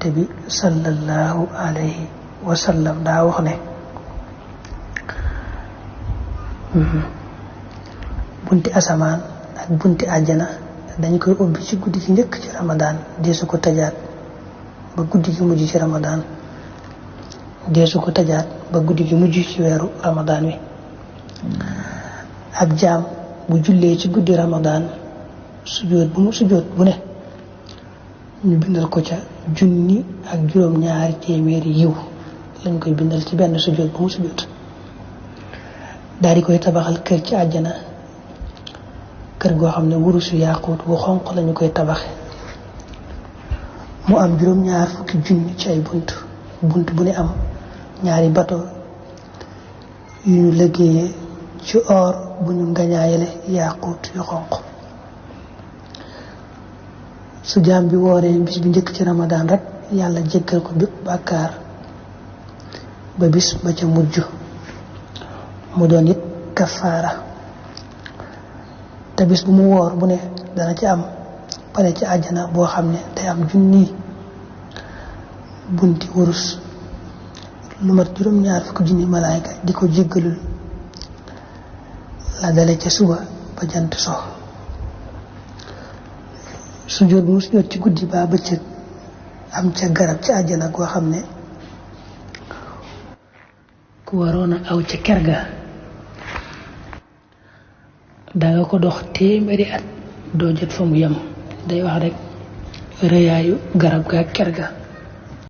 yonente bi sallallahu alayhi wa sallam daa wax ne bunti asamaan ak bunti àjjana dañ koy ubbi ci guddi gi njëkk ci ramadaan deesu ko tajaat ba guddi gi mujj ci ramadaan deesu ko tajaat ba guddi gi mujj ci weeru ramadaan wi ab jaam bu jullee ci guddi ramadaan sujjóot bu mu sujjóot bu ne ñu bindal ko ca 1,2 téeméeri yiw lañ koy bindal ci benn sujjóot bu mu sujjóot daal di koy tabaxal kër ci àjjana kër goo xam ne wurusu yaaquut bu xonq lañu koy tabaxe mu am 20,000 ci ay bunt bu ne am 2 bato yu ñu liggéeyee ci or bu ñu ngañaayale yaaquut yu xonq su jaam bi wooree bis bi njëkk ci ramadaan rek yàlla jéggal ko bépp bàkkaar ba bis ba ca mujj mu doon it kafaara te bis bu mu woor bu ne dana ci am pale ci àjjana boo xam ne day am 1,000 bunti wurus lu mat 20,000 malaayka di ko jéggalul la dale ca suba ba jant so sujjóot bu mu sujjóot ci guddi ba bëccëg am ca garab ci àjjana goo xam ne ku waroon a aw ca ker ga danga ko dox téeméeri at doo jot fa mu yem day wax rek rëyaayu garab ga ak ker ga